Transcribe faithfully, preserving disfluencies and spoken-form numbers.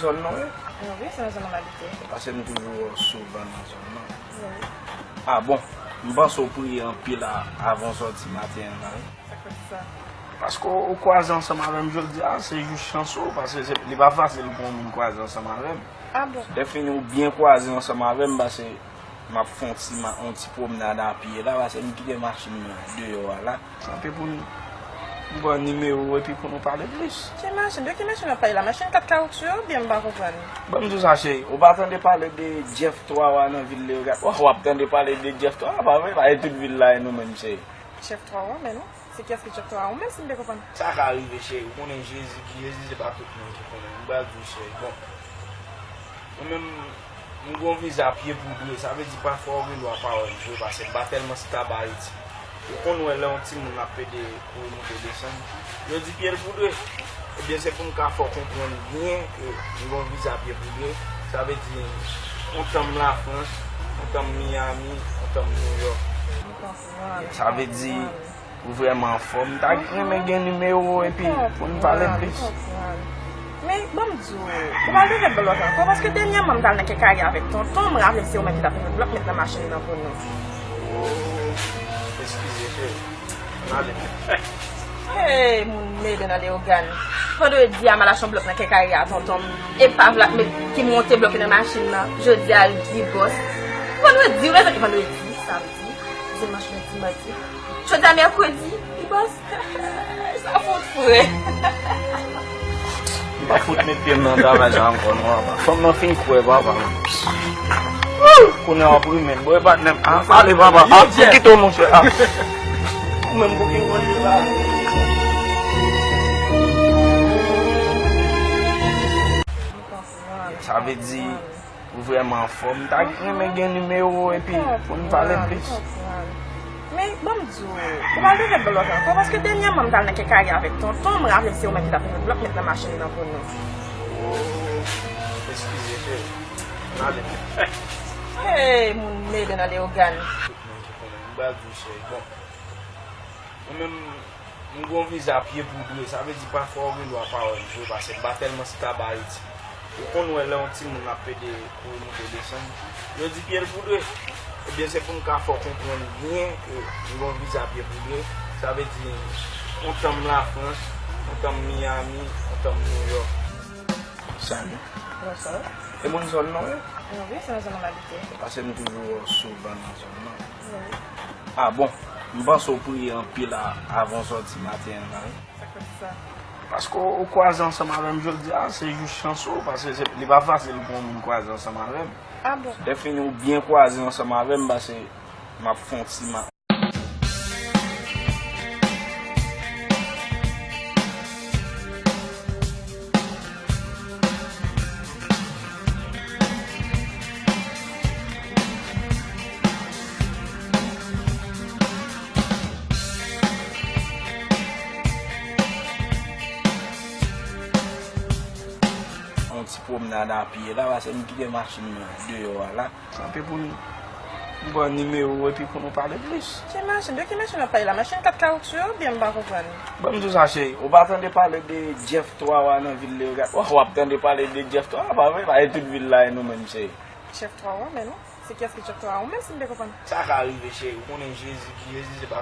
Zòn nan, wi? Wi, se nan zòn nan m abite. Paske m toujou wè w souvan nan zòn nan. Wi. Ah bon, m panse w priye anpil a, avan w sòti maten an la, wi. Sa k fè w di sa? Paske w, w kwaze ansanm avè m jodi a, se jis chans ou, paske se, li pa fasil pou yon moun kwaze ansanm avè m. Ah bon? Lè fini, w byen kwaze ansanm avè m, paske m ap fè yon ti ma-, yon ti pwomnad a pye la, paske m kite machin nan deyò a la. Tanpri pou n, m pran nimewo w epi pou nou pale plis. Ki machin? De ki machin w ap pale la? Machin kat kawoutchou yo oubyen m pa konprann? Ban m di w sa, cheri. Ou pa tande pale de Jeff twa wa nan vil Leogàn? Wa, w ap tande pale de Jeff twa wa, pa vre? Pa e tout vil la e nou menm, cheri. Jeff twa wa, men non. Se kiyès ki Jeff twa wa? Ou menm si m te konprann. Sa ka rive, cheri. Ou konnen Jezi ki Jezi, se pa tout moun ki konnen. M pral di w, cheri. Bon. Mwen menm, m gon viza pye poudre, sa vle di pafwa w gen dwa pa wè m vre, paske m pa tèlman stab Ayiti. Ou konn wè lè yon timoun ap pede kouri monte desann, yo di pye l poudre. Ebyen, se pou m ka fè w konprann byen ke m gon viza pye poudre, sa vle di yon tan m Lafrans, yon tan m Miami, yon tan m Nouyòk. Sa vle di, ou vrèman anfòm. M ta renmen gen nimewo w epi pou n pale plis. Men, ban m di w, ou pa bezwen blòk ankò, paske dènyèman m t al nan kenkayri avèk tonton, m raple se ou menm ki t ap mete blòk met nan machin nan pou nou. Oh, eskize, cheri. Ann ale. Hey, moun mele nan Leogàn. Vandredi a, m al achte yon blòk nan kenkayri a tonton m, e pa vle met ki monte blòk nan machin nan. Jodi a, li bòs. Vandredi, ou bezwen ki vandredi, samdi, dimanch, lendi, madi. Jodi a mèkredi, li bòs. Sa fout fre. M pa fout met pye m nan travay sa ankò non, papa. Fanm nan fin kwè, papa. Wouh! Kounye a w ap rimen. Bon, e patnè m. Ah, ale, papa. Ah, m kite w, monchè. Ah. Ou menm pou ki w la. Sa vle di, ou vrèman anfòm. M ta renmen gen nimewo w epi pou n pale plis. Men, ban m di w, ou pa bezwen blòk ankò, paske dènyèman m t al nan kenkayri avèk tonton, m raple se ou menm ki t ap mete blòk met nan machin nan pou nou. Oh, eskize, cheri. Ann ale. Hey, moun mele nan Leogàn. Tout moun ki konnen m, m pral di w, cheri. Bon. Mwen menm, m gon viza pye poudre, sa vle di pafwa w gen dwa pa wè m vre, paske m pa tèlman stab Ayiti. Ou konn wè lè yon timoun ap pede kouri monte desann, yo di pye l poudre. Ebyen, se pou m ka fè w konprann byen ke m gon viza pye poudre, sa vle di yon tan m Lafrans, yon tan m Miami, yon tan m Nouyòk. Salut. Bonswa. E moun zòn nan, wi? Wi, se nan zòn nan m abite. Paske m toujou wè w souvan nan zòn nan. Wi. Ah bon, m panse w priye anpil a, avan w sòti maten an la, wi. Sa k fè w di sa? Paske w, w kwaze ansanm avè m jodi a, se jis chans ou, paske se, li pa fasil pou yon moun kwaze ansanm avè m. Ah bon? Lè fini, w byen kwaze ansanm avè m, paske m ap fè yon ti ma-, yon ti pwomnad a pye la, paske m kite machin nan deyò a la. Tanpri pou n, m pran nimewo w epi pou nou pale plis. Ki machin? De ki machin w ap pale la? Machin kat kawoutchou yo oubyen m pa konprann? Ban m di w sa, cheri. Ou pa tande pale de Jeff twa wa nan vil Leogàn? Wa, w ap tande pale de Jeff twa wa, pa vre? Pa e tout vil la e nou menm, cheri. Jeff twa wa, men non. Se kiyès ki Jeff twa wa? Ou menm si m te konprann. Sa ka rive, cheri. Ou konnen Jezi ki Jezi, se pa